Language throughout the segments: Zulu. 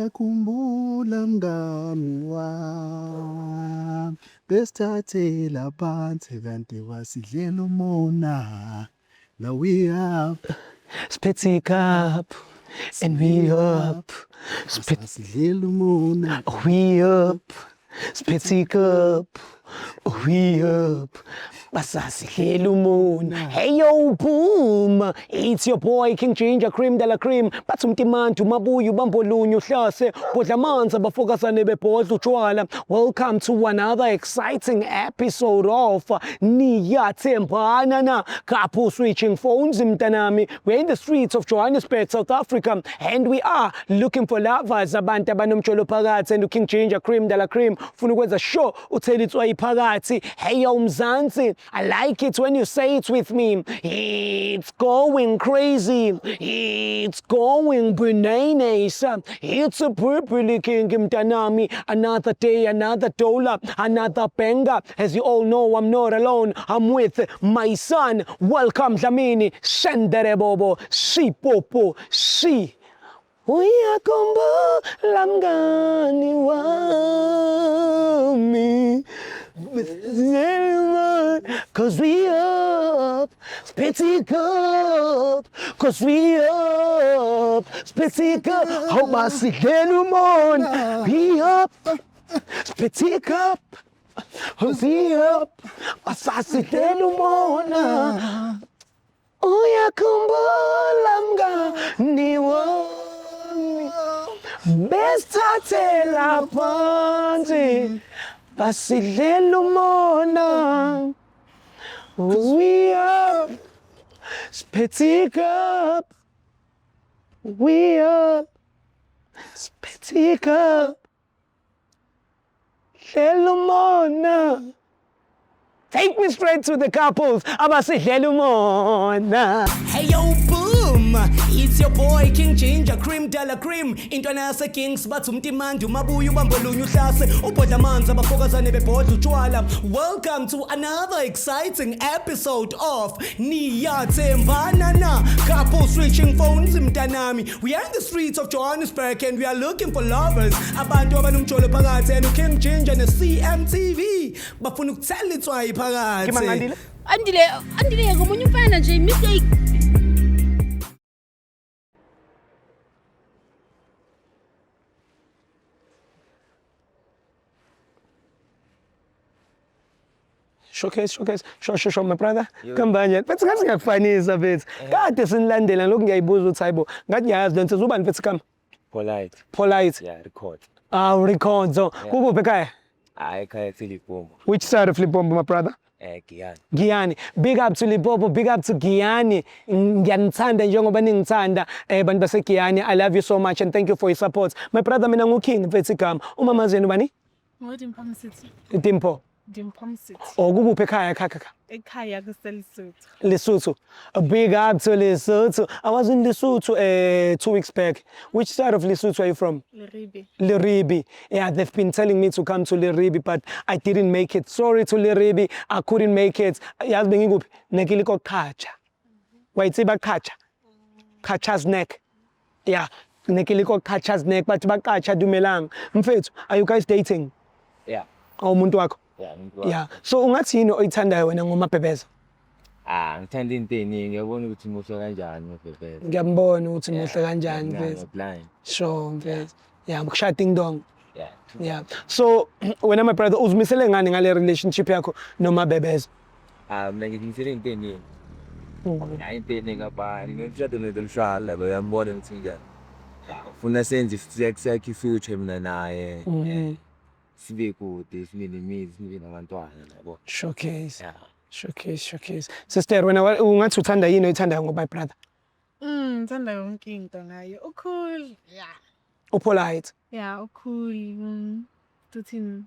Uyakhumbula mngani wami, besithathela phansi kanti wasidlela umona. Now we up. Siphethe icup and we up. Siphethe Sasidlela umona. We up. Siphethe icup. We up. Basasidlela umona. Hey yo boom. It's your boy King Ginger Cream de la Cream. Bathi umtimantu mabuye ubambolunye uhlase. Bodla amanzi abafokazane bebhodla utshwala. Welcome to another exciting episode of Niyathembana na. Couple switching phones mntanami. We're in the streets of Johannesburg, South Africa, and we are looking for lovers, abantu abanomjolo phakathi, and uKing Ginger Cream de la Cream ufuna ukwenza sure uthela itswayi phakathi. Hey yo Mzansi, I like it when you say it with me. It's going crazy. It's going bananas. It's a purple king mntanami. Another day, another dollar, another banger. As you all know, I'm not alone. I'm with my son. Welcome Dlamini. Shendere bobo. Si popo. Si. Uyakhumbula mngani wami. 'Cause we up, spitty cup. 'Cause we up, spitty cup. Hope basidlela umona. We up, spitty cup. We up, basasidlela umona. Uyakhumbula mngani wami, besithathela phansi basidlela umona. We up, siphethe icup. We up, siphethe icup. Dlela umona. Take me straight to the couples abasidlela umona. Hey yo boom, it's your boy King Ginger Cream de la Cream. Intwana yase Kings bathi umtimandi umabuye ubambolunye uhlase ubhodla amanzi abafokazane bebhodla utshwala. Welcome to another exciting episode of Niyathembana na. Couple switching phones mntanami. We are in the streets of Johannesburg and we are looking for lovers. Abantu abanomjolo phakathi, and uKing Ginger ne CMTV bafuna ukuthela itswayi phakathi. Kimangandile? Andile, Andile ngomunye umfana nje mistake. Showcase, showcase, sho sho sho, my brother. Kambanje. Mfethu, ngathi ngiyakufanisa, mfethu. Kade sinilandela lokhu, ngiyayibuza ukuthi hayibo, ngathi ngiyayazi lento ubani, mfethu kama? Polite. Polite. Yeah, record. Ah, records. Kukuphi ekhaya? Hayi, ekhaya kuseLipompo. Which side of Limpopo, my brother? Giyani. Giyani. Big up to Limpopo, big up to Giyani. Ngiyanithanda njengoba ningithanda, bantu baseGiyani. I love you so much and thank you for your support. My brother, mina nguKing mfethu igama. Umama zenu bani? NgoDimpho Msithi. Dimpho. Dimpho Msithi. Oh, kukuphi ekhaya khakha kha? Ekhaya kuseLesotho. Lesotho. A big up to Lesotho. I was in Lesotho 2 weeks back. Which side of Lesotho are you from? Leribe. Leribe. Yeah, they've been telling me to come to Leribe, but I didn't make it. Sorry to Leribe, I couldn't make it. Yazi bengikuphi? Ne ke le ko Qacha. Wa e tseba Qacha? Qacha's Nek. Yeah, ne ke le ko Qacha's Nek, but ba Qacha dumelang. Mfethu, are you guys dating? Yeah. Oh, umuntu wakho? Yeah, umuntu wami. Yeah. So ungathi yini oyithandayo wena ngoMabhebeza? Ah, ngithanda into eziningi. Ngiyabona ukuthi muhle kanjani uMabhebeza. Ngiyambona ukuthi muhle kanjani, mfethu. Blind. Sure, mfethu. Yeah, ngikushaya ding dong. Yeah. Yeah. So wena, my brother, uzimisele ngani ngale relationship yakho noMabebeza? Ah, mina ngizimisele into eziningi. Hayi, into eziningi abani. Ngimshado ntomshana, uyambona ukuthi njani. Ufuna senze sakhe future mina naye. Sibe kude, sibe nemizi, sibe nabantwana yabo. Showcase. Yeah. Showcase, showcase. Sister, wena ungathi uthanda yini oyithandayo ngo my brother? Ngithanda yonke into ngaye. Ucool. Yeah. Upolite. Yeah, ucool. Tuthini?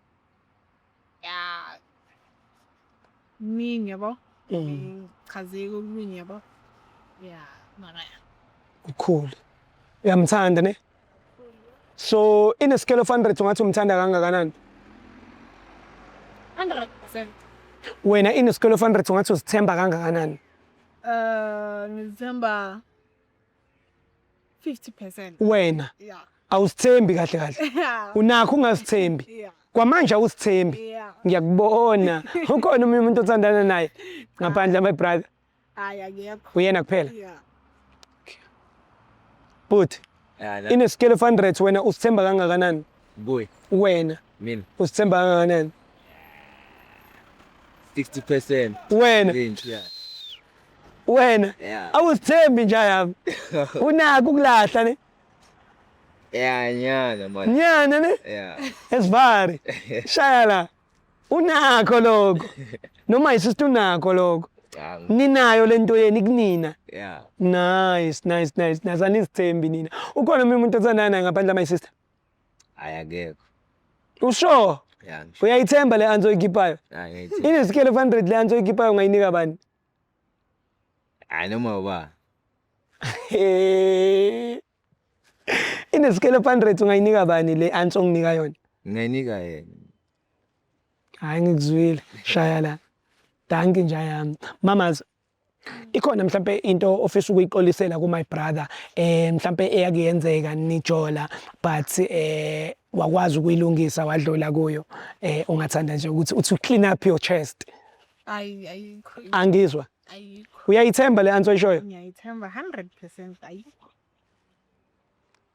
Yeah. Ningi yabo. Chazeke okuningi yabo. Yeah, mara. Ucool. Uyamthanda ne? So in a scale of 100, ungathi umthanda kangakanani? 100%. Wena, in a scale of 100, ungathi uzithemba kangakanani? Ngizithemba 50%. Wena. Yeah. Awusithembi kahle kahle. Unakho ungasithembi. Yeah. Kwamanje awusithembi. Yeah. Ngiyakubona. Ukhona omunye umuntu othandana naye ngaphandle my brother. Hayi akekho. Uyena kuphela. Yeah. But Yeah, in a scale of 100 wena usithemba kangakanani? Boy, Wena mina usithemba kangakanani? 60% Wena range. Yeah. wena Yeah. awusithembi nje yami. Unakho ukulahla ne? Yeah, nyana man. Nyana ne? Yeah. Esivari. Shaya la. Unakho lokho. Noma isister unakho lokho. Yeah. Ninayo lento yeni kunina. Yeah. Nice, nice, nice. Nice. Anisithembi nina. Ukhona omunye umuntu othandana naye ngaphandle my sister? Hayi akekho. Usho? Yeah. ngisho. Uyayithemba le answer oyikhiphayo? Hayi ngiyayithemba. In a scale of 100 le answer oyikhiphayo ungayinika bani? Hayi noma uba. In a scale of 100 ungayinika bani le answer onginika yona? Ngingayinika yena. Hayi ngikuzwile. Shaya la. Danki nje yami. Mamas ikhona mhlambe into ofisa ukuyixolisela ku my brother mhlambe eyakuyenzeka nijola but wakwazi ukuyilungisa wadlula kuyo ungathanda nje ukuthi uthi clean up your chest. Hayi ayikho. Angizwa. Ayikho. Uyayithemba le answer oyishoyo? Ngiyayithemba 100% ayikho.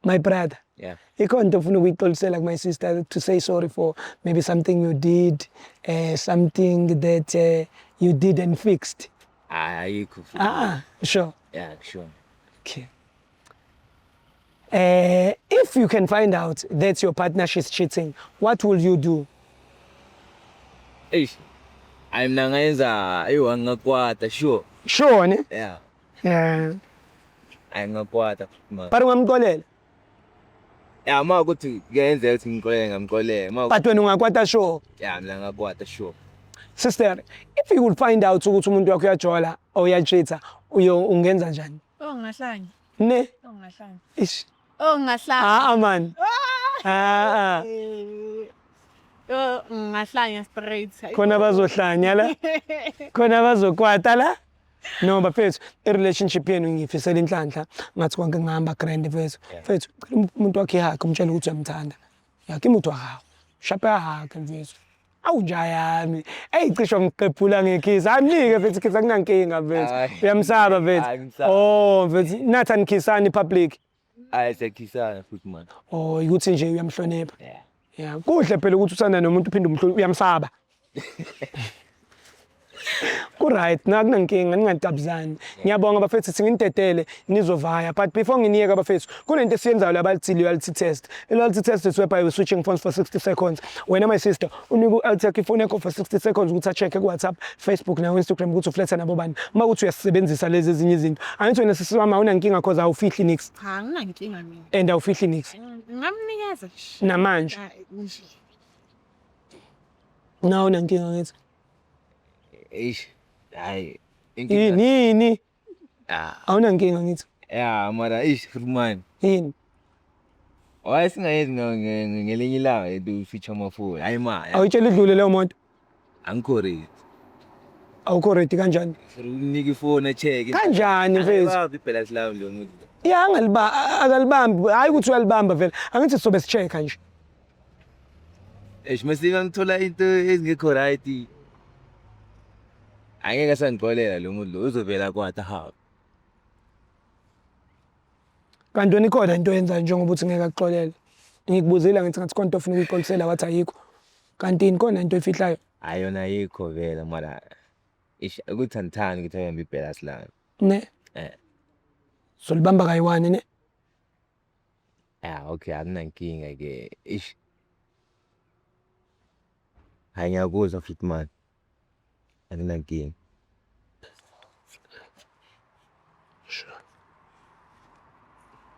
My brother. Yeah. Ikhona into ofuna ukuyixolisela ku my sister to say sorry for maybe something you did, something that you did and fixed. Hayi ayikho. futhi. Ah, sure. Yeah, sure. Okay. If you can find out that your partner she's cheating, what will you do? Eish. Hayi mina ngayenza ayiwa ngingakwata sure. Sure, ne? Yeah. Yeah. Hayi ngingakwata man. But ungamxolela. Yeah, ma ukuthi kuyenzeka ukuthi ngixolele ngamxolela. Ma But wena ungakwata sure. yeah, mina ngakwata sure. Sister, if you would find out ukuthi umuntu wakho uyajola or uyacheata, uyo ungenza njani? Oh ngahlanya. Ne? Oh ngahlanya. Ish. Oh ngahlanya. Ah, man. Ah, ah. Oh ngahlanya straight. Khona bazohlanya la. Khona bazokwata la. No bafethu, i-relationship yenu ngiyifisela inhlanhla. Ngathi konke ngihamba grand mfethu. Mfethu, cela umuntu wakhe ihug umtshele ukuthi uyamthanda. Yakhe umuntu wakho. Shape hug mfethu. Awu nja yami. Eyi cishe ngiqephula ngekhisa. Hayi mnike mfethu khisa kunankinga mfethu. Hayi. Uyamsaba Hayi, mfethu. ngimsaba. Oh mfethu, nathi anikhisani public. Hayi siyakhisana futhi man. Oh ukuthi nje uyamhlonipha. Yeah. Yeah, kuhle phela ukuthi uthanda nomuntu uphinde umhloniphe uyamsaba. Ku right, na kunankinga ningacabuzani. Ngiyabonga bafethu sithi nginidedele nizovaya but before nginiyeka bafethu kunento esiyenzayo labathi loyalty test. I-loyalty test is whereby we switching phones for 60 seconds. Wena my sister unika u-Altec ifoni yakho for 60 seconds ukuthi a-check ku WhatsApp, Facebook na Instagram ukuthi ufletha nabo bani. Uma ukuthi uyasebenzisa lezi ezinye izinto. Angithi wena sisi wami awunankinga cause awufihli nix Cha nginankinga mina. and awufihli nix. Ngamnikeza nje. Namanje Hayi nje. nawe unankinga ngithi. Eish. Hayi. Yini yini? Ah. Awunankinga ngithi. Yeah, mara eish futhi man. Yini? Why singayenzi ngelinye ilanga lethu feature amafoni? Hayi ma. Awuyitshela idlule leyo moto. Angikho ready. Awukho ready kanjani? Unika ifoni a-check. Kanjani mfethu? Angibambi ibhalasi lami lo muntu. Ya angaliba akalibambi, hayi ukuthi uyalibamba vele. Angithi sizobe si-check-a nje. Eish mase ngithola into ezingekho right. Angeke asangixolela lo muntu lo uzovela kwata hawu. Kanti wena ikhona into oyenzayo njengoba uthi ngeke akuxolele. Ngikubuzile ngithi ngathi khona into ofuna ukuyixolisela wathi ayikho. Kanti yini khona into oyifihlayo? Hayi yona ayikho vele mara eish ukuthi angithandi ukuthi ahambe ibhalasi lami. Ne? Eh. Solibamba kayi-one ne? Ah okay akunankinga ke. Eish. Hayi ngiyakuzwa futhi man. Akunankinga.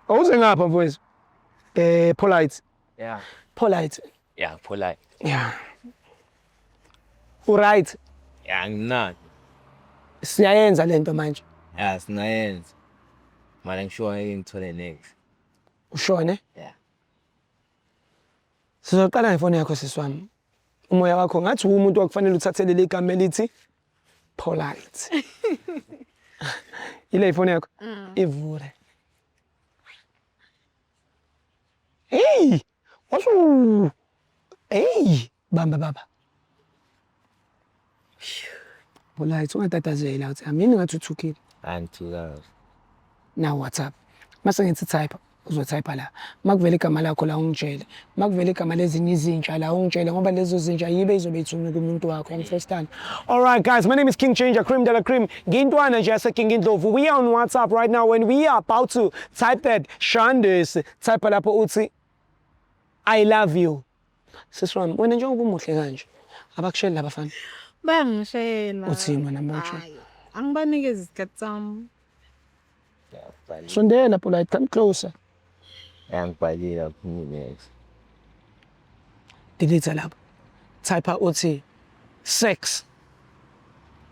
Awuze ngapha mfowethu. Polite. Yeah. Polite. Yeah, polite. Yeah. U-right. Yeah, ngimnandi. Siyayenza lento manje. Yeah, singayenza. Mara ngisho ngeke ngithole next. Ushone? Yeah. Sizoqala ngefoni yakho sisi wami. Umoya wakho ngathi umuntu wakufanele uthathele leli gama elithi polite. Ile ifoni yakho? Ivule. Hey! Wasu Hey, bamba baba. Polite ungatatazela uthi amini ngathi uthukile. Angithukanga. Now WhatsApp. Mase ngithi type uzotype la. Makuvela igama lakho la ungitshele. Makuvela igama lezinye izintsha la ungitshele ngoba lezo zintsha yibe izobe ithunywe kumuntu wakho. You understand? All right guys, my name is King Changer Cream de la Cream. Ngintwana nje yase King Indlovu. We are on WhatsApp right now and we are about to type that Shandis. Type lapho uthi I love you. Sisi wami, wena njengoba umuhle kanje, abakusheli labafana. Bayangishela. Uthini wena mawushela? Hhayi, angibanikezi isikhathi sami. Sondela polite, come closer. Angibhalile akuphumi next. Delete lapho. Type uthi sex.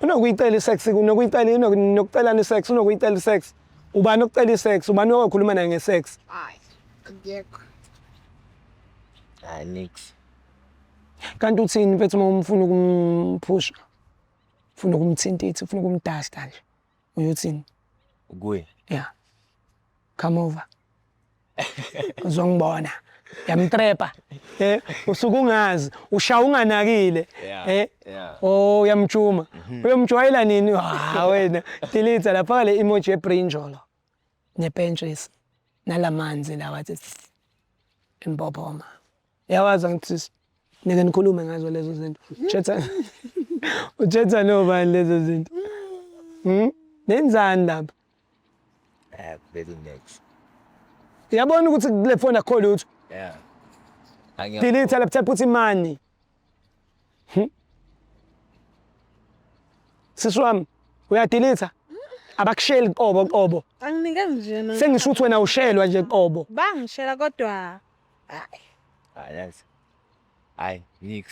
Unokuyicela isex, unokuyicela unokucelana isex, unokuyicela isex. Ubani okucela isex? Ubani owakhuluma naye ngesex? Hhayi, akekho. Hayi nix. Kanti uthini mfethu uma umfuna ukumphusha? Ufuna ukumthintitha, ufuna ukumdasta nje. Uyothini? Kuye. Yeah. Come over. Uzongibona. Yamtrepa. Eh, usuke ungazi, ushaya unganakile. Yeah, Eh. yeah. Oh, uyamchuma. Uyomjwayela nini? Ha wena. Delete lapha le emoji yebrinjolo. Nepentshisi. Nalamanzi lawa athi impophoma. Yawazi angithi nike nikhulume ngazo lezo zinto. Chetha. Uchetha nobani lezo zinto? Nenzani lapha? Eh, very next. Uyabona ukuthi kule phone akukho lutho. Yeah. Delete laptop uthi money. Sisi wami, uyadelete? Abakusheli qobo qobo. Anginikezi nje na. Sengisho ukuthi wena ushelwa nje qobo. Bangishela kodwa hhayi. Hayi yazi. Hayi nix.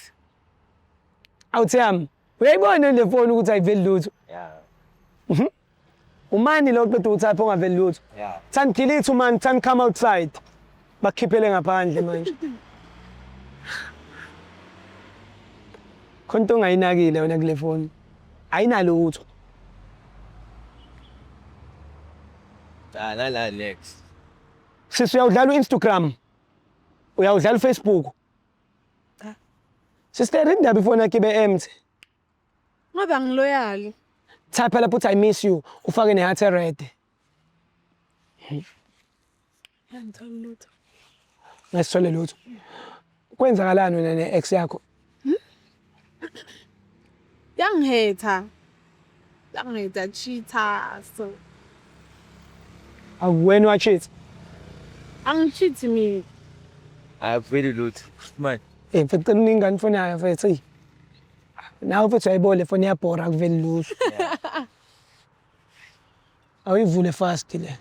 Awuthi yami, uyayibona le phone ukuthi ayiveli lutho. Yeah. Umani lo oqeda ukutype ongaveli lutho. Yeah. Thani delete umani, thani come outside. Bakukhiphele ngaphandle manje. Khona into ongayinakile wena kule phone. Ayinalutho. Ah, nala next. Sisi uyawudlala u-Instagram. Uyawudlala uFacebook. Cha. Sister indaba ifoni yakhe ibe empty. Ngoba ngiloyal. Type lapho uthi I miss you, ufake ne-heart red. Angitholi lutho. Ngesithole lutho. Kwenzakalani wena ne-ex yakho? Yangihetha. Yangihetha cheater so Awuwena wacheat. angicheat mina. Akuveli lutho. Man. Eh mfethu cela uningane ifoni yayo mfethu. Eyi. Nawe mfethu uyayibona le foni iyabhora akuveli lutho. Awuyivule fast le.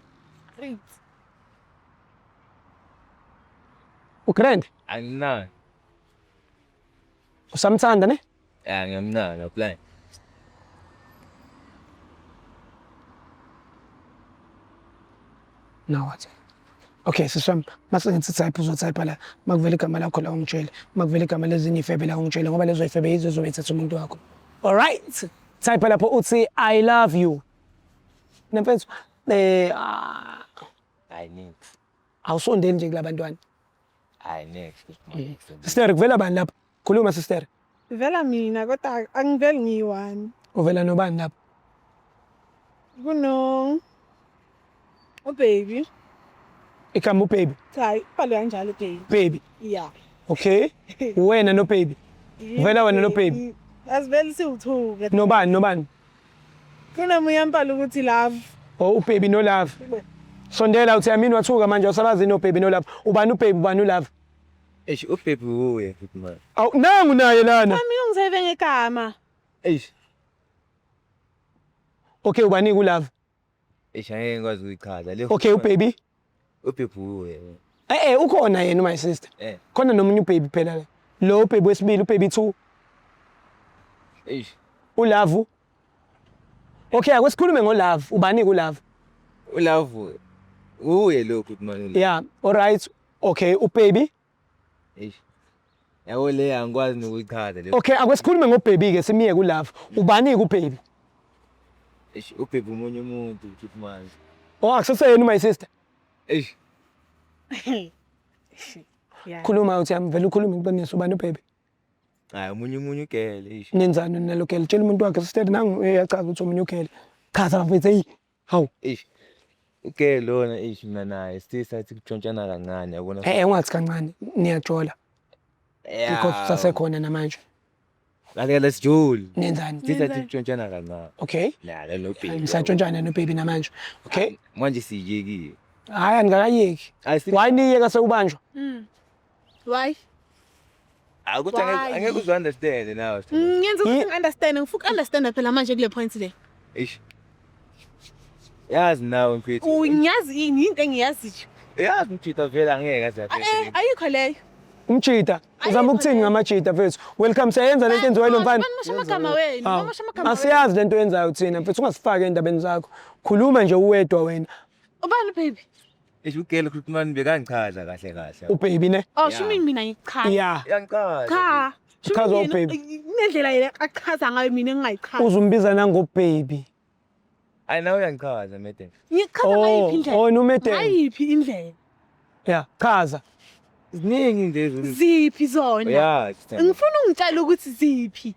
Great. Ugrand, Anginayo. usamthanda ne? Yeah, ngiyamnaka apply. No what? Okay sisi wami, mase ngithi type uzotype la, makuvela igama lakho la ungitshele, makuvela igama lezinye ifebe la ungitshele ngoba lezo ifebe yizo ezobe ithatha umuntu wakho. All right. Type lapho uthi I love you. Nemfethu eh Hayi nix. awusondeli nje kulabantwana. Hayi next. Sister kuvela bani lapho? Khuluma sister. Vela mina kodwa angiveli ngiyi-one. Uvela nobani lapho? Kuno ubaby. Igama ubaby. Cha, ibhalwe kanjalo baby. Baby. Yeah. Okay. Wena no baby. Vela wena no baby. Asiveli siwu-two. Nobani nobani? Kunomunye ambhala ukuthi love. Oh ubaby no love. Sondela uthi yamini wathuka manje awusabazi no baby no love. Ubani ubaby ubani ulove? Eish ubaby uye futhi man. Awu nangu naye lana. Mina ungisave ngegama. Eish. Okay ubani kulove? Eish angeke ngikwazi ukuyichaza le. Okay ubaby. Ubaby uye. Eh eh ukhona yena my sister. Eh. Khona nomunye ubaby phela la. Lo ubaby wesibili ubaby 2 Eish. ulove. Okay akwesikhulume ngolove. Ubani kulove? Ulove uye lo futhi man. Yeah, all right. Okay ubaby. Eish. Yabo le angikwazi nokuyichaza le. Okay akwesikhulume ngobaby ke simiye kulove. Ubani kubaby? Eish ubaby umunye umuntu futhi man. Oh akuseseyena my sister. Eish. Yeah. Khuluma uthi yami vele ukhulume iqiniso ubani ubaby? Hayi omunye umunye ugele eish. Nenzani nalo girl? Tshela umuntu wakhe sister nangu uyachaza ukuthi omunye ugele. Chaza bafethu hey. Hawu. Eish. Ugele lona eish mina naye sithe sathi kutshontshana kancane yabona. Eh ungathi kancane niyajola because usasekhona namanje. Kahle kahle sijoli. Nenzani? Sithe sathi kutshontshana kancane. Okay. La lo baby. Ngisatshontshana no baby namanje. Okay. Manje siyekile. Hayi anikakayeki. Hayi si Why niyeka sewubanjwa? Why? Akuthi angeke Why? angeke uze understand nawe. Ngiyenza Yi- ukuthi ngi-understand, ngifuna uku-understanda phela manje kule point le. Eish. Yazi nawe mfethu. Ngiyazi yini into engiyaziyo. Yazi mjita vele angeke aze Eh, afike. ayikho leyo. Umjita. Uzama ukuthini ngamajita mfethu? Welcome siyayenza lento enziwa yilo mfana. Banisho amagama wenu, Hawu. banisho amagama wenu. Asiyazi lento oyenzayo thina mfethu ungasifaki endabeni zakho. Khuluma nje uwedwa wena. Ubani baby? Eish ugele ukuthi mani bekangichaza kahle kahle. Ubaby ne? Oh, shumi mina ngichaza. Yeah. Yangichaza. Cha. Shumi Uchazwa yena- ubaby. Nendlela yena achaza ngayo mina engingayichazi. Uzumbiza nangobaby. Hayi nawe uyangichaza madam. Ngichaza ngayiphi indlela? Oh, nomedem. Ngayiphi indlela? Yeah, chaza. Ziningi nje ezo. Ziphi zona? Uyazi. Ngifuna ungitshele ukuthi ziphi.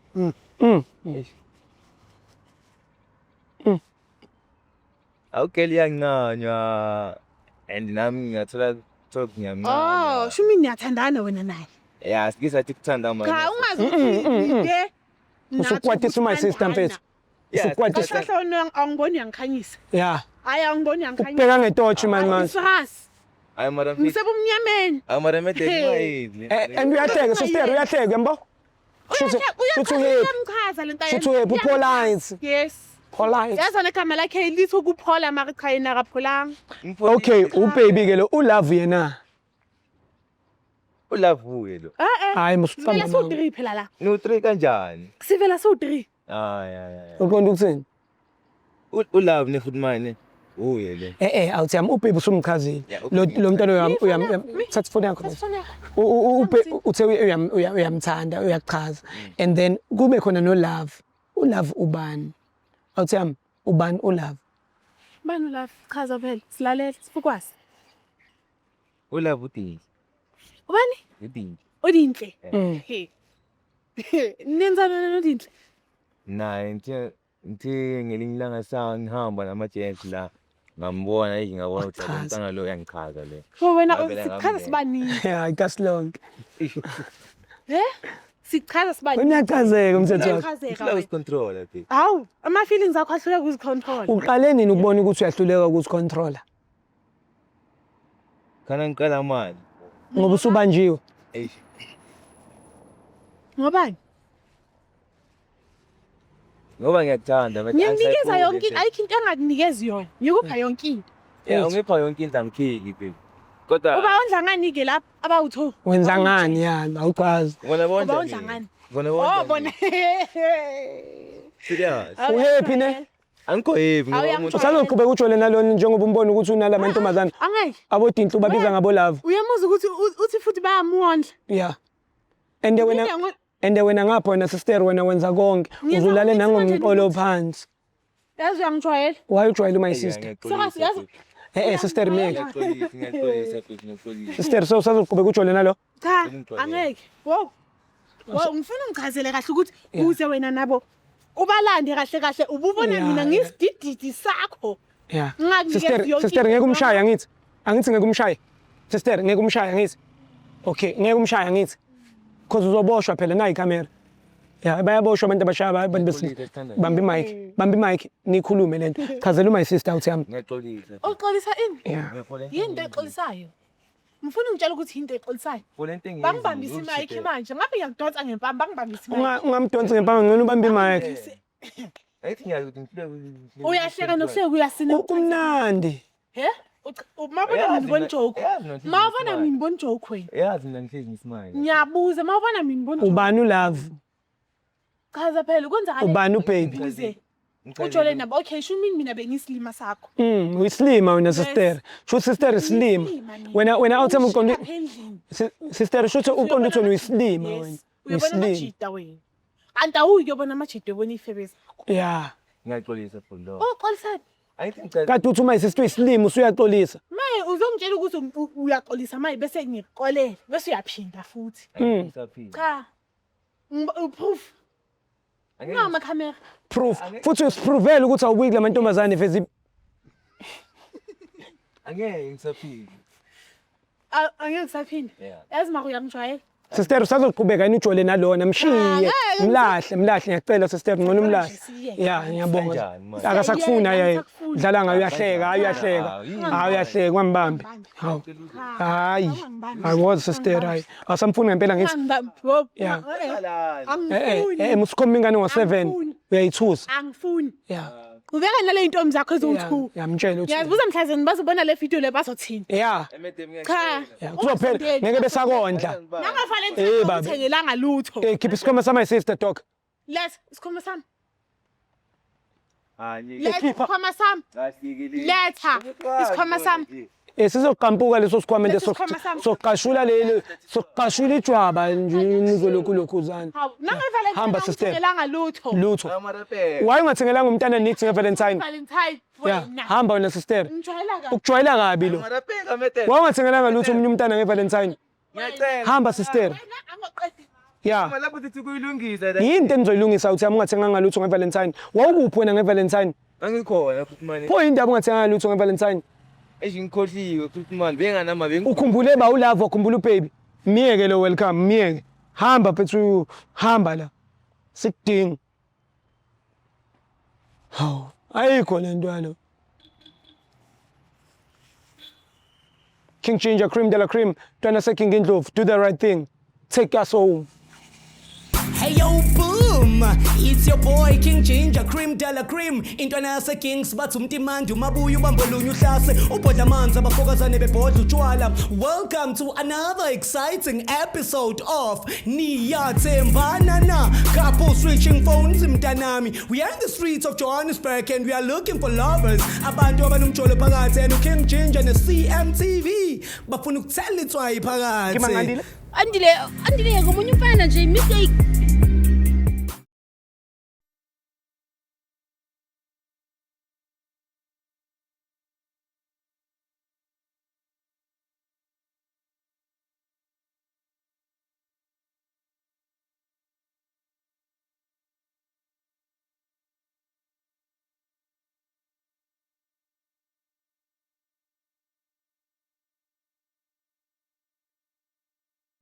Awugele iyancanywa. And nami ngingathola thola ngiyancanywa. Oh, shumi niyathandana wena naye. Yeah, sike sathi kuthanda manje. Cha, ungazi ukuthi ke. Usukwatisa my sister mfethu. Usukwatisa. Kahle wena angiboni uyangikhanyisa. Yeah. Hayi angiboni uyangikhanyisa. Ukubheka ngetotshi mani manje. Serious. Hayi mara mfethu. Ngisebumnyameni. Hayi mara madam Hey. ungayenzi. Eh, and uyahleka sister uyahleka yabo? Shuthi shuthi uhappy. Uyamchaza lento Shuthi uhappy upolite. Yes. Polite. Yazi negama lakhe lithi ukuphola mara cha yena akapholanga. Okay, ubaby ke lo ulove yena. Ulavuye lo. Eh eh. Hayi Sivela musuqamba. siwu-3 phela la. No 3 kanjani? Sivela siwu-3. Hayi hayi hayi. Uqonda ukuthini? Ulove ne futhi manje. Uye le. Eh eh awuthi yami ubaby usumchazile. Yeah, Lo ubaby lo mntwana uyam uyam Mi- thatha ifoni yakho. Thatha ifoni yakho. Uthe uyamthanda uyakuchaza and then kube khona no love. Ulove ubani? Awuthi yami ubani ulove? Bani ulove? Chaza phela. Silalele sifukwazi. Ulove udingi. Ubani? Udingi. Odintle. Mm. He. Nenzana noDintle. Naye ngithe ngithe ngelinye ilanga sangihamba nama-gents la ngambona eyi ngabona ukuthi lo Wachaza. mntwana lo uyangichaza le. Ho wena Ngavele sichaza ngamngena. sibaningi. Yeah, ikasilonke. Eh? Sichaza sibaningi. Uyachazeka umthetho wakho. Uyachazeka Uhluleka wena. ukuzicontrola babe. Hawu, ama-feelings akho ahluleka ukuzicontrol. Uqale nini ukubona ukuthi uyahluleka ukuzicontrola? Khana ngiqala manje. Ngoba usubanjiwe. Eish. Ngobani? Ngoba ngiyakuthanda but Ngiyakunikeza angisayifuni yonke into, le ayikho into engakunikezi yona. Ngikupha yonke into. Yeah, ungipha yonke into angikhiki babe. Kodwa Uba ondla ngani-ke lapha abawu-two? Wenza ngani ya awuchazi. bona Uba bonja. ondla ngani? Bona Oh, bonja. bona. Serious. Uhappy ne? Angikho happy ngoba Awuyangi- umuntu Usazoqhubeka ujole nalona njengoba umbona ukuthi unala mantombazana. Angeke. Abodinhle ubabiza ngabo love. Uyamuzwa ukuthi uthi futhi bayamuondla. Yeah. And wena Mina ngo- and wena ngapha wena sister wena wenza konke. Ngiyenza Uzulale konke, nangomqolo manje phansi. Yazi uyangijwayela. Why ujwayele my sister? Serious, yazi. Eh eh sister meke. Ngiyaxolisa, ngiyaxolisa babe, ngiyaxolisa. Sister so usazoqhubeka ujole nalo? Cha, Ngijwayele. angeke. Wow. Wow, ngifuna ungichazele kahle ukuthi uze wena nabo ubalande kahle kahle ububona Yeah, mina yeah. ngisidididi sakho. Yeah. Ngingakunikezi Sister, yonke sister into. ngeke umshaya ngithi. Angithi ngeke umshaye. Sister ngeke umshaya ngithi. Okay, ngeke umshaya ngithi. Cause uzoboshwa phela nayi camera. Yeah, bayaboshwa abantu abashaya abantu besilisa. Ngiyaxolisa, sithandwa. Bamba imic, bamba imic nikhulume lento. Chazela my sister uthi yami. Ngiyaxolisa. Uxolisa ini? Yeah. Yini into exolisayo? Ngifuna ungitshela ukuthi yinto exolisayo. For lento engiyenzayo, Bangibambisa imic ngizoshiphela. manje. Ngabe ngiyakudonsa ngempama bangibambisa imic. Ungamdonsi ngempama ngcono ubambe imic. Angithi ngiyazi ukuthi ngihluleka Uyahleka nokuhleka uyasina. Kumnandi. He? Mawubona mina ngibona joke. Yazi mina ngihlezi Mawubona ngismile. mina ngibona joke wena. Yazi mina ngihlezi ngismile. Ngiyabuza mawubona mina ngibona joke. Ubani ulove? Chaza phela kwenzakala. Ubani ubaby? Uze ujole nabo. Okay, sho mina mina bengisilima sakho. Uyisilima wena sister. Sho sister isilima. Ngiyisilima mina. Wena awuthi uqonde Lapha endlini. sister sho uqonde uthi wena uyisilima Yes. wena. Uyabona Uyisilima. amajita wena. Kanti awuyi kuyobona amajita uyobona iy'febe zakho. Yeah. Ngiyaxolisa for lo. Oh, xolisani. Angithi ngicela Kade uthi uma sister uyisilima usuyaxolisa. Maye Angeke uzongitshela ukuthi uyaxolisa manje bese ngikuxolela bese uyaphinda futhi. Ngisaphila. Cha. Proof. Angeke Ungamakhamera. Proof. Futhi usipruvele ukuthi awubuyi kula mantombazane fezi. Angeke ngisaphila. Angeke ngisaphinda. Yeah. Yazi mara uyangijwayela. Sister usazoqhubeka yini ujole nalona mshiye. Angeke Mlahle, mlahle ngiyacela sister ngcono umlahle. Siyeke. Ya, ngiyabonga. Kanjani manje? Akasakufuni Siyeke, ayi. akasakufuni. Dlala ngayo uyahleka, hayi uyahleka. Hawu, yini Hayi uyahleka kwambambi. Hawu. Hayi. Hayi sister hayi. Asamfuni ngempela ngithi. Angibambi. Wo. Yeah. Qalani. Eh Angifuni. eh musikhomba ingane ngo7. Angifuni. Uyayithusa. Angifuni. Yeah. Ubeka nale ntombi zakho eziwu-2. Yamtshela uthi. Ngiyazibuza mhlazane bazobona le video le bazothini. Yeah. Emedemi Cha. Yeah, kuzophela ngeke besakondla. Nangavalentine Eh, babe. uthengelanga lutho. Eh khipha isikhwama sama sister dog. Letha isikhwama sami. Hayi. Letha isikhwama sami. Letha isikhwama sami. Eh sizoqampuka leso sikhwama Leso sikhwama sami. soqashula leli soqashula ijwaba nje nizolokhu lokhuzana. Hawu, nangavalentine Hamba, sister. uthengelanga lutho. Lutho. Why ungathengelanga umntana nix ngeValentine? Valentine Yeah, wena. hamba wena sister. Ngijwayela kabi. Ukujwayela kabi lo. Marapeka medem. Why ungathengelanga lutho omunye umntana ngeValentine? Ngiyacela. Hamba sister. Wena angoqedi. Yeah. Lapho sithi kuyilungisa la. Yini into enizoyilungisa uthi ungathenganga lutho ngeValentine? Wawukuphi wena ngeValentine? Angikhona futhi manje. Pho indaba ungathenganga lutho ngeValentine? Eish ngikhohliwe futhi manje benganama bengi. Ukhumbule ba ulove ukhumbula ubaby. Miyeke lo welcome, miyeke. Hamba phethu hamba la. Sikudinga. Hawu, ayikho le nto yalo. King Ginger, Cream de la Cream, Ntwana King Indlovu, do the right thing. Take us home. Hey yo, boom! It's your boy King Ginger Cream de la Cream. Intwana yase Kings bathi umtimandi umabuya ubambolunye uhlase ubhodla amanzi abafokazane bebhodla utshwala. Welcome to another exciting episode of Niyathembana Na. Couple switching phones mntanami. We are in the streets of Johannesburg and we are looking for lovers. Abantu abanomjolo phakathi and uKing Ginger ne CMTV bafuna ukuthela itswayi phakathi. Kimangandile? Andile, Andile ngomunye umfana nje mistake.